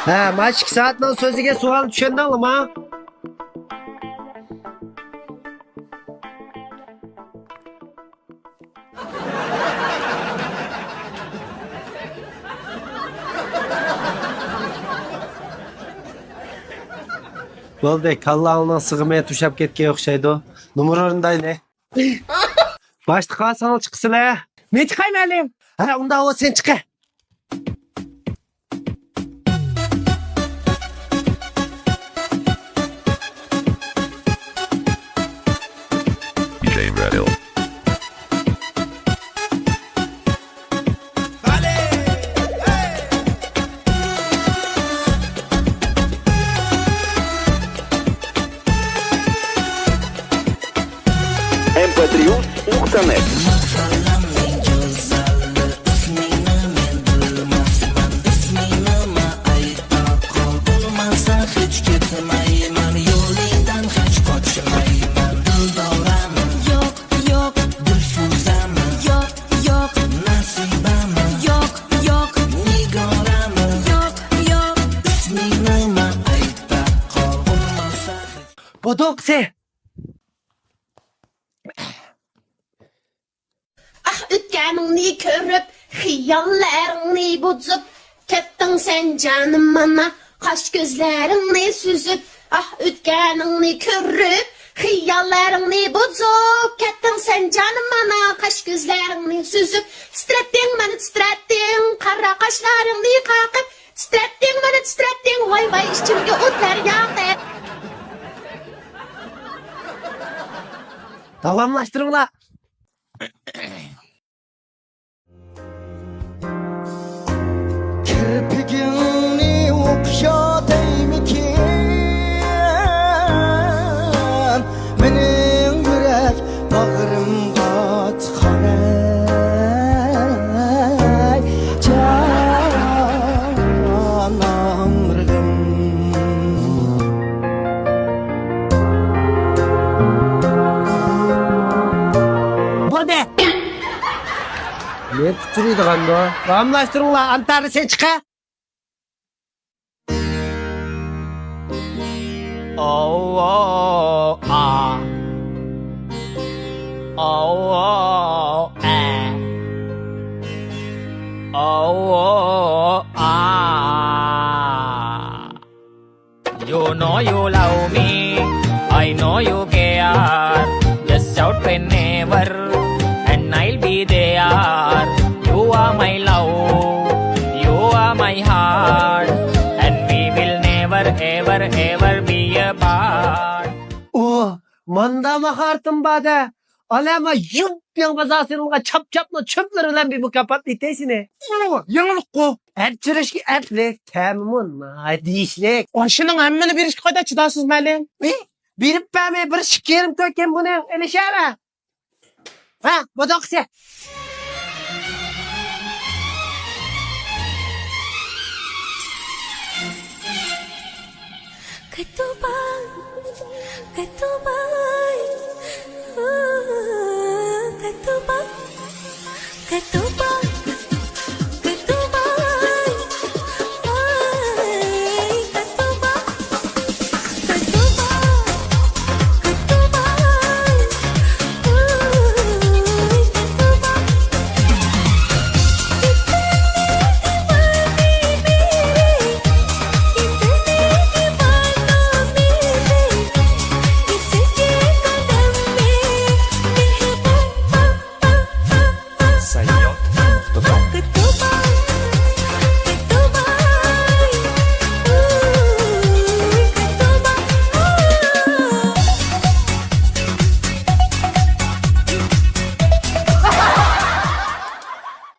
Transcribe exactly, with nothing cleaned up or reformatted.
ھە، مانا ئىككى سائەتنىڭ سۆزىگە سوئال چۈشەندىڭلىما؟ بولدى، كاللاڭنىڭ سىغىمى توشاپ كەتكەن ئوخشايدۇ. نومۇر ئورۇندايلى. باشتا قالساڭلار چىقىسىلە. مەن چىقاي، مەلىم. ھە، ئۇندا ئۇ سەن چىقە. M P Trios nuqta net. بۇدۇقسى. ئاھ، ئۆتكەنىڭنى كۆرۈپ، خىياللىرىڭنى بۇزۇپ، كەتتىڭ سەن جانىم مانا، قاش كۆزلىرىڭنى سۈزۈپ. ئاھ، ئۆتكەنىڭنى كۆرۈپ، خىياللىرىڭنى بۇزۇپ، كەتتىڭ سەن جانىم مانا، قاش كۆزلىرىڭنى سۈزۈپ. تىترەتتىڭ مانا، تىترەتتىڭ، قارا قاشلىرىڭنى قاقىپ. تىترەتتىڭ مانا، تىترەتتىڭ، ۋاي ۋاي، ئىچىمگە ئوتلار ياقتى. داۋاملاشتۇرۇڭلار. كىرپىكىڭنى ئوخشىتايمىكىن، مېنىڭ يۈرەك باغرىمغا چىققان ئەي جان ئاغرىقىم. بولدى. نېمە پۇچۇرىدىغاندۇ؟ داۋاملاشتۇرۇڭلار، ئانتارى سەن چىقە. ئاۋۇ، ئا. ئاۋۇ، ئە. ئاۋۇ، ئا. You know you love me, I know you care. Just shout whenever, and I'll be there. You are my love, you are my heart, and we will never, ever, ever be apart. ئۇ، ماندا ماھارىتىم بار-دە. ئانا، ما يۇپ-يېڭى بازار سېلىنغان چاپ-چاپنىڭ چۆپلىرى بىلەن بىر مۇكاپاتلىتەي سېنى. ئۇ، يېڭىلىققۇ. ئەپ چۈشۈرۈشكە ئەپلىك، تەمىمۇ ناھايىتى دېيىشلىك. ئاشۇنىڭ ھەممىنى بېرىشكە قايدا چىدارسىز، مەلىم؟ ھې؟ بېرىپ بەرمەي بىر ئىككى يېرىم كۆركەم بۇنى ئېلىشەۋە. ھە، بۇدۇقسى. كەتتۇباي، كەتتۇباي، ئۇ، كەتتۇباي، كەتتۇباي، كەتتۇباي، ئاي، كەتتۇباي. سەيياد نۇقتە كوم.